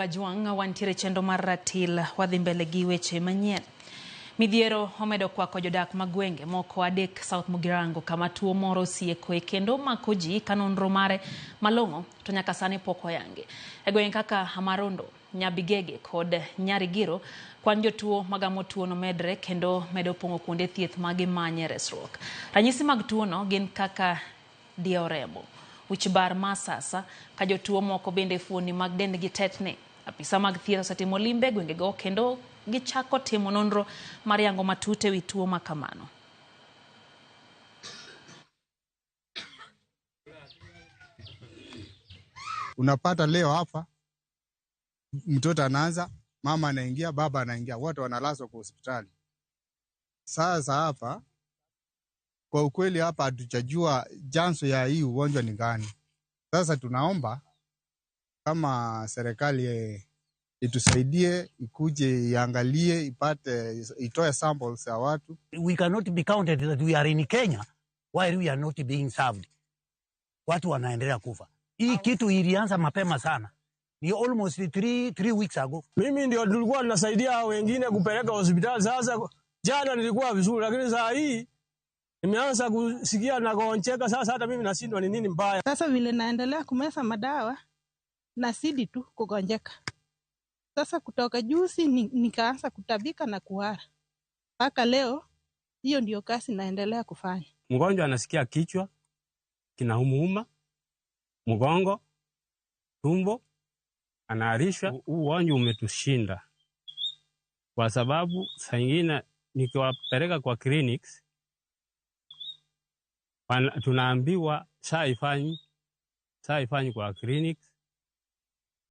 Wajwang' wantiere chenro mar ratil wadhi mbele gi weche manyien. Midhiero omedo kwako jodak mag gwenge moko adek South Mugirango kama tuo moro osiekoe kendo mako ji ka nonro mare malong'o to nyaka sani pok oyangi. E gwenge kaka Amarondo, Nyabigege kod Nyarigiro, kwan jotuo magamo tuono medre kendo medo pong'o kuonde thieth ma gimanye resruok. Ranyisi mag tuono gin kaka diewo remo, wich bar ma asasa, ka jotuo moko bende fuoni mag dendgi tetni. Apisa mag thieth osetimo limbe e gwengego kendo gichako timo nonro mar yango matut e wi tuo ma kamano. Unapata leo hapa mtoto anaanza, mama anaingia, baba anaingia, wote wanalazwa kwa hospitali. Sasa hapa kwa ukweli, hapa hatujajua chanzo ya hii ugonjwa ni gani. Sasa tunaomba kama serikali itusaidie, ikuje iangalie, ipate, itoe samples ya watu. We cannot be counted that we are in Kenya while we are not being served. Watu wanaendelea kufa. Hii kitu ilianza mapema sana, ni almost 3 weeks ago. Mimi ndio tulikuwa tunasaidia wengine kupeleka hospitali. Sasa jana nilikuwa vizuri, lakini saa hii nimeanza kusikia nagonjeka. Sasa hata mimi nashindwa ni nini mbaya. Sasa vile naendelea kumeza madawa nazidi tu kugonjeka. Sasa kutoka juzi nikaanza kutapika na kuhara mpaka leo, hiyo ndio kazi naendelea kufanya. Mgonjwa anasikia kichwa kinaumuuma, mgongo, tumbo, anaharisha. Huu ugonjwa umetushinda kwa sababu saa ingine nikiwapeleka kwa clinics tunaambiwa SHA haifanyi, SHA haifanyi kwa clinics.